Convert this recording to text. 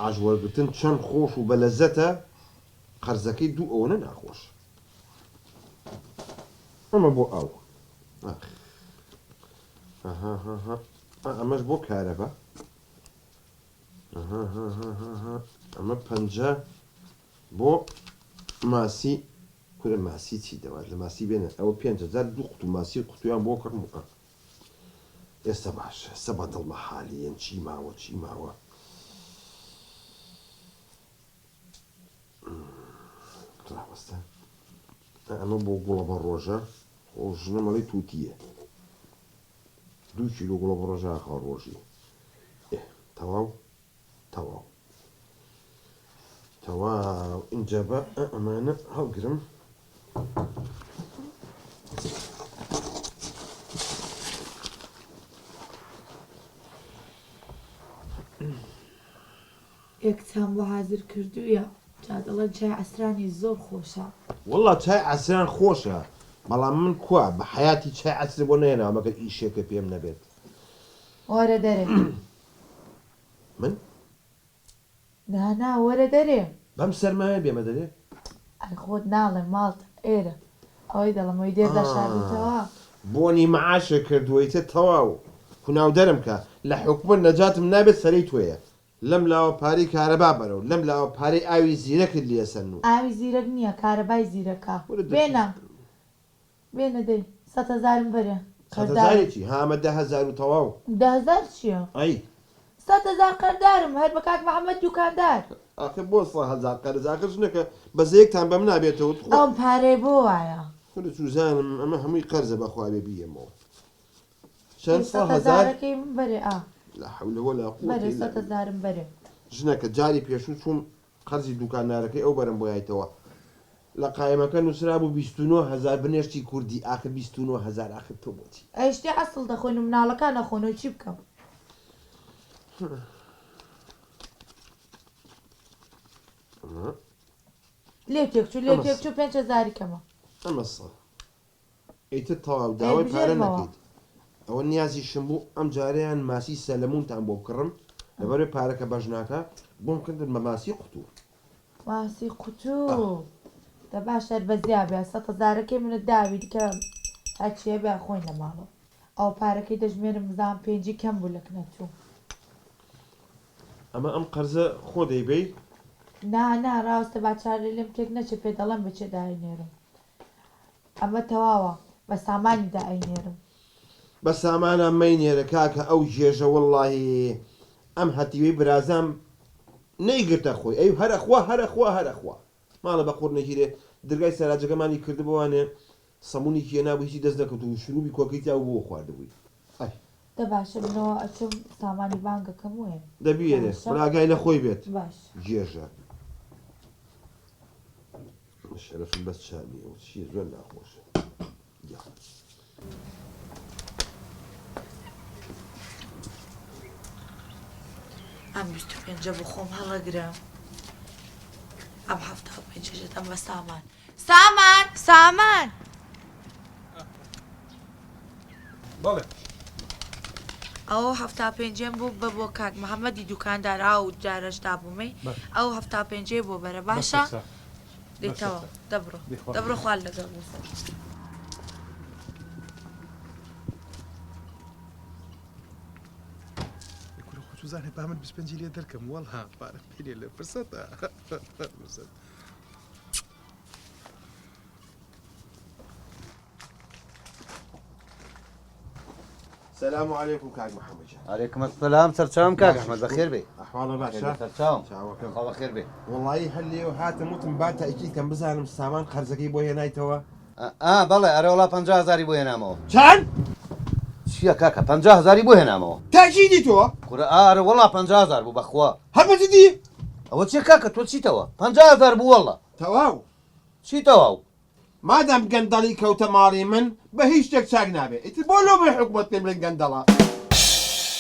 عاج وەرگرتن چەند خۆش و بەلەزەتە قەرزەکەی دوو ئەوەنە ناخۆشە ئەمە بۆ ئاو ئاخ ئەها ئەمەش بۆ کارەبا ئەها ئەمە پەنجە بۆ ماسی کورە ماسی چی دەوات لە ماسی بێنە ئەوە 5000 دوو قوتو ماسی قوتویان بۆ کڕم و ئێستا باشە ئێستا بە دڵمە حالیەن چی ماوە چی ماوە ڕاوەستە ئەمە بۆ گوڵە بە ڕۆژە خۆ ژنە مەڵی تووتیە دوو کیلۆ گوڵە بە ڕۆژە ئاخا ڕۆژی تەواو تەواو تەواو ئینجا بە ئەمانە هەڵگرم. یەک چام بۆ حازر کردوویە جا دەڵێن چای عەسرانی زۆر خۆشە. وەڵا چای عەسران خۆشە بەڵام من کوا بە حەیاتی چای عەسرێ بۆ نەهێناوە مەگەر ئیشێکە پێم نەبێت. وەرە دەرێ. من؟ نا نا وەرە دەرێ. بەم سەرمایە بێمە دەرێ؟ ئەی خۆت ناڵێم ماڵت ئێرە. ئەوەی دەڵێم ئەوی دێردا شاردووتەوە. بۆنی مەعاشێ کردووە ئیتر تەواو. کوناو دەرم کە. لە حوکمت نەجاتم نابێت سەرەی تۆیە. لەم لاوە پارەی کارەبا بەرە و لەم لاوە پارەی ئاوی زیرەکت لێ سەن و. ئاوی زیرەک نییە کارەبای زیرەکە. وەرە دەچم. بێنە. بێنە دەی سەتهەزارم بەرێ قەردارم. سەتهەزارێ چی ها ئەمە 10,000 و تەواو. 10,000 چیە؟ ئەی. 100,000 قەردارم هەر بە کاک محمد دوکاندار. ئاخر بۆ 100,000 قەرز ئاخر ژنەکە بەزەیەکتان بە منا بێتەوە تخوا. ئەم پارەیە بۆ وایە؟ کورە چوزانم ئەمە هەمووی قەرزە بەخوا بێ بیەمەوە چەند دەی سە هەزار؟ سەتهەزارەکەی من بەرێ ئا. لا حول ولا قوة بەرێ الا سەت بالله. هەزارم بەرێ. ژنەکە جاری پێشوو چووم قەرزی دوکاندارەکەی ئەو بەرم بۆ یایتەوە لە قایمەکە نوسرابوو 29,000 بنێشتی کوردی ئاخر 29,000 ئاخر تۆ بۆچی. ئەی شتی عەسڵ دەخۆین و مناڵەکان ئەخۆنەوە چی بکەم. لێ تێکچوو لێ تێکچوو پێنج هەزاری کەمە. ئەمە سە ئیتر تەواو داوای پارە نەکەیت ئەوە نیازیشم بوو ئەم جارەیان ماسی سەلەمونتان بۆ بکڕم لەبەرئەوەی پارەکە بەش ناکا بۆم کردن بە ماسی قوتوو. ماسی قوتوو دە باش هەر بە زیا بێ سەت هەزارەکەی منت داوی دیکە هەرچی هەبێ ئەخۆین لە ماڵەوە ئەوە پارەکەی دەژمێرم بزانم پێنجی کەم بوو لە کنە چوو. ئەمە ئەم قەرزە خۆ دەیبەی؟ نا نا ڕاوەستە با چارێ لێم تێک نەچێ پێت دەڵێم بە چێ داینێرم. ئەمە تەواوە بە سامانی دا ئەینێرم. بە سامانا مەینێرە کاکە ئەو گێژە وەڵاهی ئەم هەتیوەی برازام نەیگرتە خۆی ئەی هەر ئەخوا هەر ئەخوا هەر ئەخوا ماڵە بە قوڕ نەگیرێ درگای سەراجەکەمانی کردبوانێ سەمونێکی هێنابوو هیچی دەست نەکەوتبوو شروبی کۆکەی تیا بوو بۆ خواردبووی ئای. دە باشە منەوە ئەچم سامانی بانگ ئەکەم و ئێم. دە بیێنێ باشە. بڵێ ئاگای لە خۆی بێت باشە. گێژە. شەرەفم بەس چامی ئەوە چیە زۆر ناخۆشە یا. ئەم 25 بۆ خۆم هەڵەگرم ئەم 75 دەم بە سامان سامان سامان بەڵێ. ئەو هەفتا پێنجێم بوو بە بۆ کاک محەممەدی دوکاندار ئاو جارەش دابوومەی ئەو هەفتا پێنجەی بۆ بەرە باشە دەیتەوە دەبڕۆ دەبڕۆ خوال لەگەڵ بوو. کورە خۆ چوزانێ با من 25 لێ دەرکەم وەڵا پارە پێ لە فرسەتە فرسەت. سلام علیکم کاک محمد جان. علیکم السلام سەرچاوم کاک ئەحمەد بەخێر بێی. ئەحواڵە باشە؟ سەرچاوم چاوەکەم. خوا بەخێر بێ. وەڵایی هەر لێوە هاتم وتم با تەئکید کەم بزانم سامان قەرزەکەی بۆ هێنایتەوە؟ ئا بەڵێ ئەرێ وەڵا 50 هەزاری بۆ هێنامەوە. چەند؟ چییە کاکە 50 هەزاری بۆ هێنامەوە. تەئکیدی تۆ؟ کورە ئا ئەرێ وەڵا 50 هەزار بوو بەخوا. هەر بە جدی؟ ئەوە چییە کاکە تۆ چیتەوە؟ 50 هەزار بوو وەڵا. تەواو. چی تەواو؟ مادام گەندەڵی کەوتە ماڵی من بە هیچ شتێک چاک نابێ ئیتر بۆ لۆمەی حکومەت پێم بڵێن گەندەڵە.